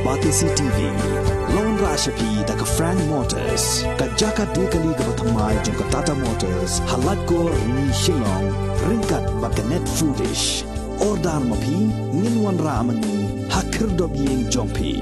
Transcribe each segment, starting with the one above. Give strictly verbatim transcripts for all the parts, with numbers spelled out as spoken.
Batesi T V, la wanrah sha phi da ka Frank Motors, ka jaka die kali kaba thymmai jong ka Tata Motors, ha Laitkor, Rni, Shillong, ryngkat bad ka Net Foodish. Order ma phi, ngin wanrah ma ngi ha khyrdop ïing jong phi.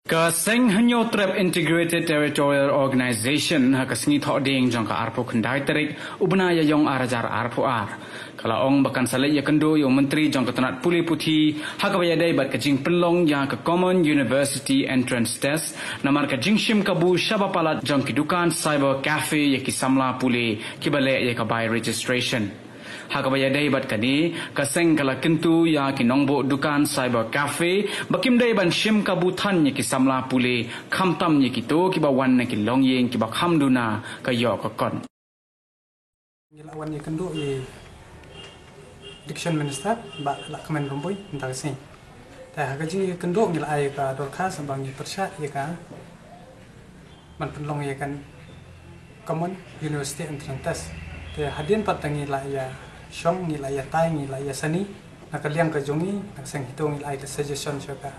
Ka Seng Hynñiewtrep Integrated Territorial Organization ha ka sngi Thohdieng jong ka arphew khyndai tarik u bnai Ïaiong ar hajar arphew ar, ka la ong ba kan sa leit ïakynduh ïa u Myntri jong ka tnat pule puthi ha kaba ïadei bad ka jingpynlong ïa ka Common University Entrance Test namar ka jingshim kabu shaba palat jong ki dukan cyber cafe ïa ki samla pule kiba leh ïa ka bai registration. Ha kaba ïadei bad kane, ka seng ka la kyntu ïa ki nongbuh dukan cyber cafe ba kim dei ban shim kabu than ïa ki samla pule, khamtam ïa kito kiba wan na ki longïing kiba kham duna ka ïoh ka kot. Ngi la wan ïakynduh ïa Education Minister, Bah Lahkmen Rymbui, mynta ka sngi. Te ha ka jingïakynduh ngi la ai ka dorkhas ba ngi pyrshah ïa ka ban pynlong ïa ka Common University Entrance Test. Te hadien pat te ngi la ïa shong, ngi la ïa tai, ngi la ïa sani. Na ka liang ka jong ngi, na ka seng HITO ngi la ai ka suggestion sha ka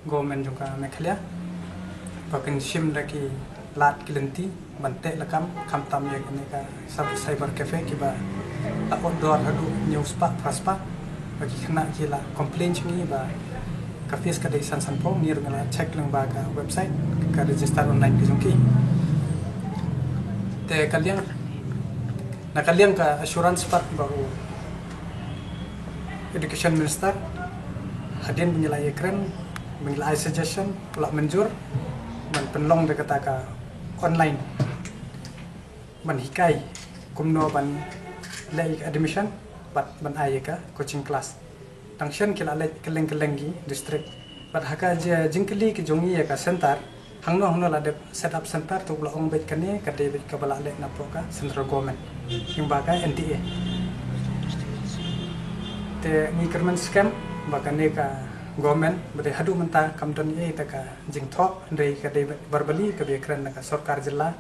government jong ka Meghalaya ba kin shim da ki lad ki lynti ban teh lakam, khamtam ïa kane ka cyber cafe kiba la outdoor haduh hynñiew spah, phra spah. Ba ki khynnah ki la complain sha ngi ba ka fees ka dei san sanphew, ngi ruh ngi la check lyngba ka website, ka register online ka jong ki. Te ka liang, na ka liang ka assurance pat ba u Education Minister, hadien ba ngi la ïakren, ba ngi la ai suggestion, u la mynjur ban pynlong da kata ka online ban hikai kumno ban leh ïa ka admission bad ban ai ïa ka coaching class. Tang shen ki la leit kylleng kylleng ki district. Bad ha ka jingkylli ki jong ngi ïa ka center, hangno hangno la dep set up center, te u la ong beit kane ka dei beit kaba la leh napoh ka central government, lyngba ka N T A. Te ngi kyrmen skhem ba kane ka government ba dei haduh mynta kam don ei ei te ka jingthoh, hynrei ka dei beit verbally kaba ïakren na ka sorkar jylla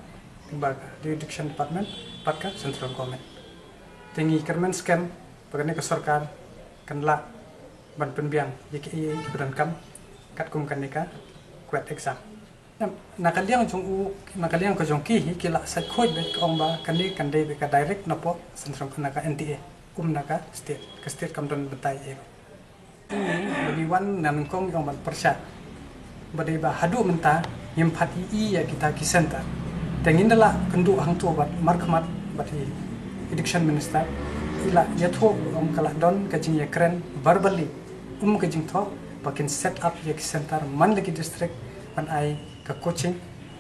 lyngba ka Education Department bad ka central government. Te ngi kyrmen skhem ba kane ka sorkar kan lah ban pynbiang ïa kiei kiei kiba donkam katkum kane ka KUET exam. Na ka liang jong u, na ka liang ka jong ki hi ki la sait khuid beit ka ong ba kane kan dei beit ka direct napoh central, na ka N T A, um na ka state, ka state kam don bynta ei ei. Ba ngi wan na nyngkong ïa u ban pyrshah ba dei ba haduh mynta ngim pat ïohi ïa kita ki center. Te ngin da la kynduh hangto bad markhmat bad i Education Minister, i la ïathuh ba ong ka la don ka jingïakren verbally, um ka jingthoh ba kin set up ïa ki center man la ki district ban ai ka coaching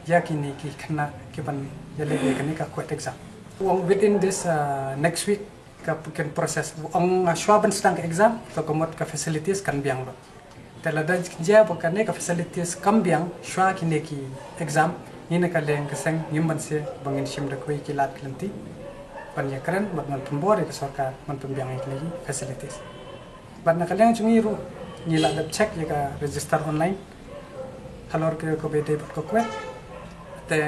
ïa kine ki khynnah kiban ïaleh ïa kane ka KUET exam. Ong within this, uh, next week ka kin process. Ong, ah, shuwa ban sdang ka exam, to ka mut ka facilities kan biang lut. Te lada jia ba kane ka facilities kam biang shuwa kine ki exam, ngi na ka liang ka seng ngim banse ba ngin shim da kawei ki lad ki lynti ban ïakren bad ban pynbor ïa ka sorkar ban pynbiang ïa kine ki facilities. Bad na ka liang jong ngi ruh ngi la dep check ïa ka register online halor ka, kaba ïadei bad ka KUET. Te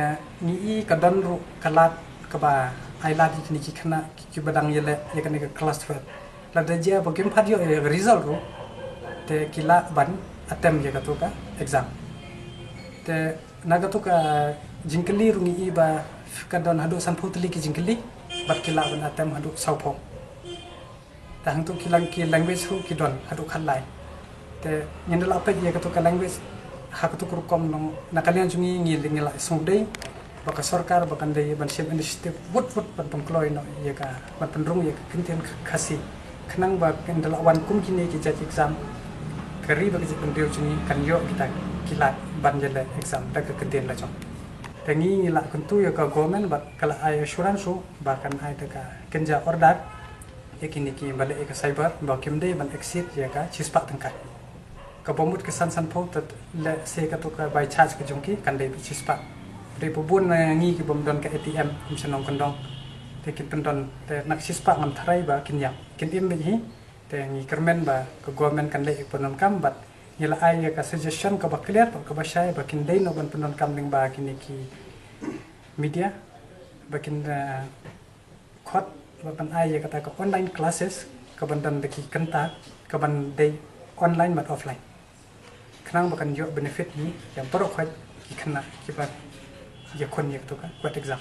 ngi i ka don ruh ka lad kaba ai lad ïa kine ki khynnah kiba dang ïaleh ïa kane ka class twelve. Lada jia ba kim pat ïoh ïa ka result ruh, te ki lah ban attempt ïa kato ka exam. Te na kato ka jingkylli ruh ngi i ba ka don haduh sanphew tylli ki jingkylli bad ki lah ban attempt haduh sawphew. Te hangto ki lang-, ki language ruh ki don haduh khatlai. Te ngin da la peit ïa kato ka language ha kato ka rukom, nong na ka liang jong ngi ngi la sngewdei ba ka sorkar ba kan dei ban shim initiative wut wut ban pynkloi noh ïa ka, ban pynrung ïa ka ktien Khasi khnang ba kan da la wan kum kine ki jait exam, ka ri bad ka jaitbynriew jong ngi kan ïoh kita ki lad ban ïaleh exam da ka ktien la jong. Te ngi ngi la kyntu ïa ka government bad ka la ai assurance ruh ba kan ai da ka kynja order ïa kine kiba leh ïa ka cyber ba kim dei ban exceed ïa ka shispah tyngka. Kaba mut ka san sanphew te lehse kato ka bai charge ka jong ki kan dei beit shispah. Dei ba bun na ngi kibym don ka A T M kum shnong kyndong. Te kin pyndon te na ka shispah ngam tharai ba kin ïam. Kin im beit hi. Te ngi kyrmen ba ka government kan leh ïa ka pyndonkam bad ngi la ai ïa ka suggestion kaba clear bad kaba shai ba kin dei noh ban pyndonkam lyngba kine ki media ba kin, eh, khot ba ban ai ïa kata ka online classes kaban don da ki kynta kaban dei online bad offline. khnang ba kan ïoh benefit ïa ngi, ïa baroh khoit ki khynnah kiba ïakhun ïa katu ka KUET exam.